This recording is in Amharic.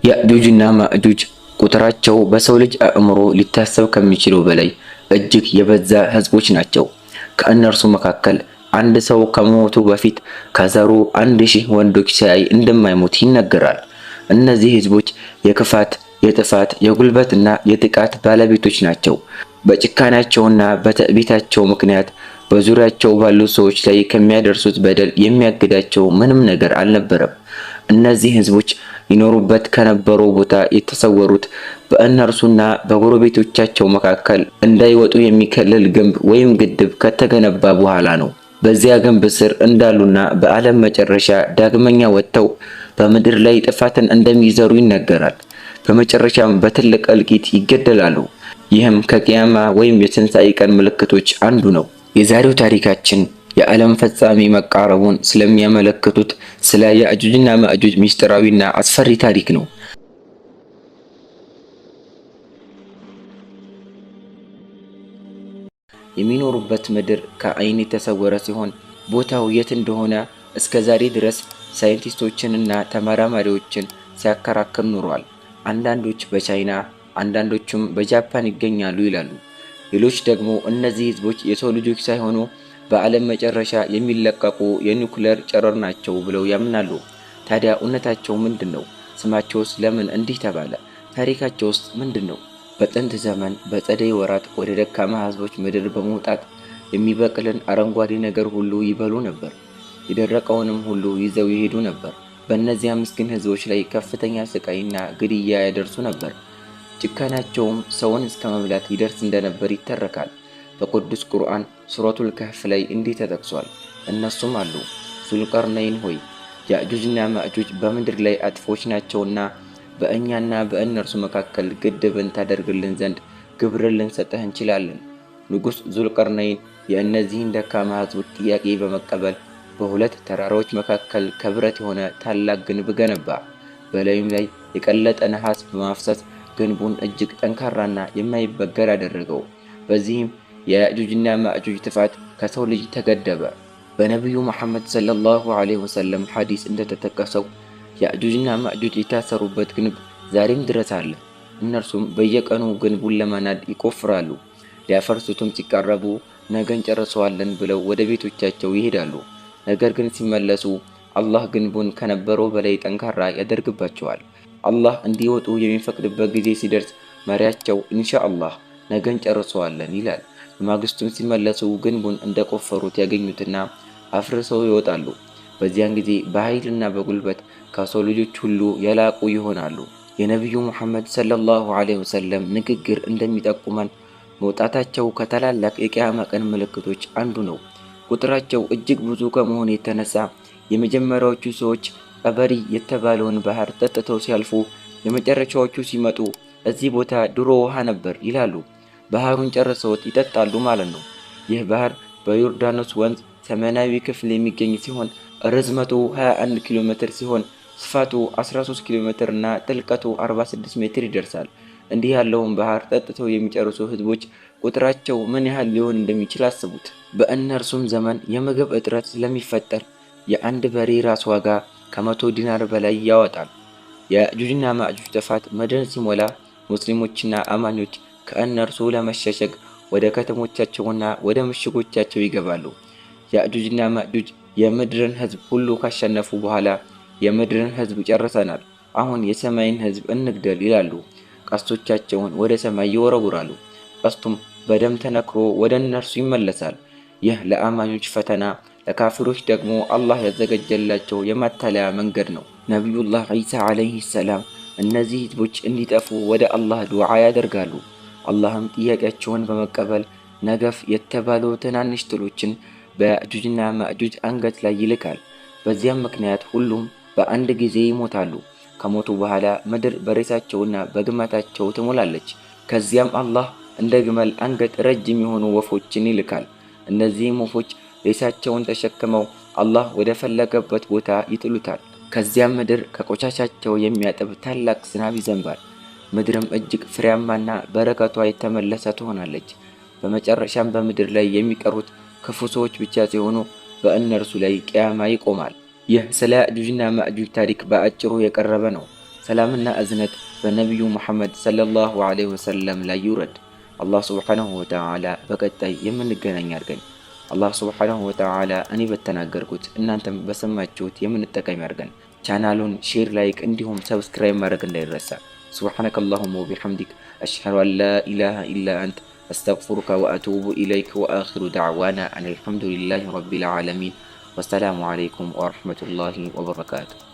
ያእጁጅና ማእጁጅ ቁጥራቸው በሰው ልጅ አእምሮ ሊታሰብ ከሚችለው በላይ እጅግ የበዛ ህዝቦች ናቸው። ከእነርሱ መካከል አንድ ሰው ከመሞቱ በፊት ከዘሩ 1000 ወንዶች ሳያይ እንደማይሞት ይነገራል። እነዚህ ህዝቦች የክፋት፣ የጥፋት፣ የጉልበትና የጥቃት ባለቤቶች ናቸው። በጭካኔያቸውና በትዕቢታቸው ምክንያት በዙሪያቸው ባሉ ሰዎች ላይ ከሚያደርሱት በደል የሚያግዳቸው ምንም ነገር አልነበረም። እነዚህ ህዝቦች ይኖሩበት ከነበረው ቦታ የተሰወሩት በእነርሱና በጎረቤቶቻቸው መካከል እንዳይወጡ የሚከልል ግንብ ወይም ግድብ ከተገነባ በኋላ ነው። በዚያ ግንብ ስር እንዳሉና በዓለም መጨረሻ ዳግመኛ ወጥተው በምድር ላይ ጥፋትን እንደሚዘሩ ይነገራል። በመጨረሻም በትልቅ እልቂት ይገደላሉ። ይህም ከቅያማ ወይም የትንሣኤ ቀን ምልክቶች አንዱ ነው። የዛሬው ታሪካችን የዓለም ፍጻሜ መቃረቡን ስለሚያመለክቱት ስለ ያእጁጅና ማእጁጅ ሚስጥራዊና አስፈሪ ታሪክ ነው። የሚኖሩበት ምድር ከዓይን የተሰወረ ሲሆን ቦታው የት እንደሆነ እስከ ዛሬ ድረስ ሳይንቲስቶችንና ተመራማሪዎችን ሲያከራክር ኖሯል። አንዳንዶች በቻይና፣ አንዳንዶቹም በጃፓን ይገኛሉ ይላሉ። ሌሎች ደግሞ እነዚህ ህዝቦች የሰው ልጆች ሳይሆኑ በዓለም መጨረሻ የሚለቀቁ የኒውክሌር ጨረር ናቸው ብለው ያምናሉ። ታዲያ እውነታቸው ምንድን ነው? ስማቸውስ ለምን እንዲህ ተባለ? ታሪካቸውስ ምንድን ነው? በጥንት ዘመን በጸደይ ወራት ወደ ደካማ ህዝቦች ምድር በመውጣት የሚበቅልን አረንጓዴ ነገር ሁሉ ይበሉ ነበር። የደረቀውንም ሁሉ ይዘው ይሄዱ ነበር። በእነዚያ ምስኪን ህዝቦች ላይ ከፍተኛ ስቃይና ግድያ ያደርሱ ነበር። ጭካኔያቸውም ሰውን እስከ መብላት ይደርስ እንደነበር ይተረካል። በቅዱስ ቁርአን ሱረቱል ከህፍ ላይ እንዲህ ተጠቅሷል። እነሱም አሉ፣ ዙልቀርነይን ሆይ ያእጁጅና ማእጁጅ በምድር ላይ አጥፎች ናቸውና በእኛና በእነርሱ መካከል ግድብን ታደርግልን ዘንድ ግብርን ልንሰጥህ እንችላለን። ንጉሥ ዙልቀርነይን የእነዚህን ደካማ ህዝቦች ጥያቄ በመቀበል በሁለት ተራራዎች መካከል ከብረት የሆነ ታላቅ ግንብ ገነባ። በላዩም ላይ የቀለጠ ነሐስ በማፍሰስ ግንቡን እጅግ ጠንካራና የማይበገር አደረገው። በዚህም የያእጁጅና ማእጁጅ ጥፋት ከሰው ልጅ ተገደበ። በነቢዩ መሐመድ ሰለላሁ ዐለይሂ ወሰለም ሐዲስ እንደተጠቀሰው ያእጁጅና ማእጁጅ የታሰሩበት ግንብ ዛሬም ድረስ አለ። እነርሱም በየቀኑ ግንቡን ለመናድ ይቆፍራሉ። ሊያፈርሱትም ሲቃረቡ ነገ እንጨርሰዋለን ብለው ወደ ቤቶቻቸው ይሄዳሉ። ነገር ግን ሲመለሱ አላህ ግንቡን ከነበረው በላይ ጠንካራ ያደርግባቸዋል። አላህ እንዲወጡ የሚፈቅድበት ጊዜ ሲደርስ መሪያቸው ኢንሻአላህ ነገ እንጨርሰዋለን ይላል። በማግስቱም ሲመለሱ ግንቡን እንደቆፈሩት ያገኙትና አፍርሰው ይወጣሉ። በዚያን ጊዜ በኃይልና በጉልበት ከሰው ልጆች ሁሉ የላቁ ይሆናሉ። የነቢዩ ሙሐመድ ሰለላሁ ዐለይሂ ወሰለም ንግግር እንደሚጠቁመን መውጣታቸው ከታላላቅ የቅያማ ቀን ምልክቶች አንዱ ነው። ቁጥራቸው እጅግ ብዙ ከመሆኑ የተነሳ የመጀመሪያዎቹ ሰዎች ጠበሪ የተባለውን ባህር ጠጥተው ሲያልፉ የመጨረሻዎቹ ሲመጡ እዚህ ቦታ ድሮ ውሃ ነበር ይላሉ። ባህሩን ጨርሰውት ይጠጣሉ ማለት ነው። ይህ ባህር በዮርዳኖስ ወንዝ ሰሜናዊ ክፍል የሚገኝ ሲሆን ርዝመቱ 21 ኪሎ ሜትር ሲሆን ስፋቱ 13 ኪሎ ሜትር እና ጥልቀቱ 46 ሜትር ይደርሳል። እንዲህ ያለውን ባህር ጠጥተው የሚጨርሱ ህዝቦች ቁጥራቸው ምን ያህል ሊሆን እንደሚችል አስቡት። በእነርሱም ዘመን የምግብ እጥረት ስለሚፈጠር የአንድ በሬ ራስ ዋጋ ከ100 ዲናር በላይ ያወጣል። የያእጁጅና ማእጁጅ ጥፋት ምድርን ሲሞላ ሙስሊሞችና አማኞች ከእነርሱ ለመሸሸግ ወደ ከተሞቻቸውና ወደ ምሽጎቻቸው ይገባሉ። ያእጁጅና ማእጁጅ የምድርን ህዝብ ሁሉ ካሸነፉ በኋላ የምድርን ህዝብ ጨርሰናል፣ አሁን የሰማይን ህዝብ እንግደል ይላሉ። ቀስቶቻቸውን ወደ ሰማይ ይወረውራሉ። ቀስቱም በደም ተነክሮ ወደ እነርሱ ይመለሳል። ይህ ለአማኞች ፈተና፣ ለካፊሮች ደግሞ አላህ ያዘጋጀላቸው የማታለያ መንገድ ነው። ነቢዩላህ ዒሳ ዓለይሂ ሰላም እነዚህ ህዝቦች እንዲጠፉ ወደ አላህ ዱዓ ያደርጋሉ። አላህም ጥያቄያቸውን በመቀበል ነገፍ የተባሉ ትናንሽ ትሎችን በያእጁጅና ማእጁጅ አንገት ላይ ይልካል። በዚያም ምክንያት ሁሉም በአንድ ጊዜ ይሞታሉ። ከሞቱ በኋላ ምድር በሬሳቸውና በግማታቸው ትሞላለች። ከዚያም አላህ እንደ ግመል አንገት ረጅም የሆኑ ወፎችን ይልካል። እነዚህም ወፎች ሬሳቸውን ተሸክመው አላህ ወደ ፈለገበት ቦታ ይጥሉታል። ከዚያም ምድር ከቆሻሻቸው የሚያጥብ ታላቅ ዝናብ ይዘንባል። ምድርም እጅግ ፍሬያማና በረከቷ የተመለሰ ትሆናለች። በመጨረሻም በምድር ላይ የሚቀሩት ክፉ ሰዎች ብቻ ሲሆኑ በእነርሱ ላይ ቅያማ ይቆማል። ይህ ስለ ያእጁጅና ማእጁጅ ታሪክ በአጭሩ የቀረበ ነው። ሰላምና እዝነት በነቢዩ ሙሐመድ ሰለላሁ ዐለይሂ ወሰለም ላይ ይውረድ። አላህ ሱብሓነሁ ወተዓላ በቀጣይ የምንገናኝ አድርገን። አላህ ሱብሓነሁ ወተዓላ እኔ በተናገርኩት እናንተም በሰማችሁት የምንጠቀም ያድርገን። ቻናሉን share፣ like እንዲሁም subscribe ማድረግ እንዳይረሳ። سبحانك اللهم وبحمدك أشهد أن لا إله إلا أنت أستغفرك وأتوب إليك وآخر دعوانا أن الحمد لله رب العالمين والسلام عليكم ورحمة الله وبركاته።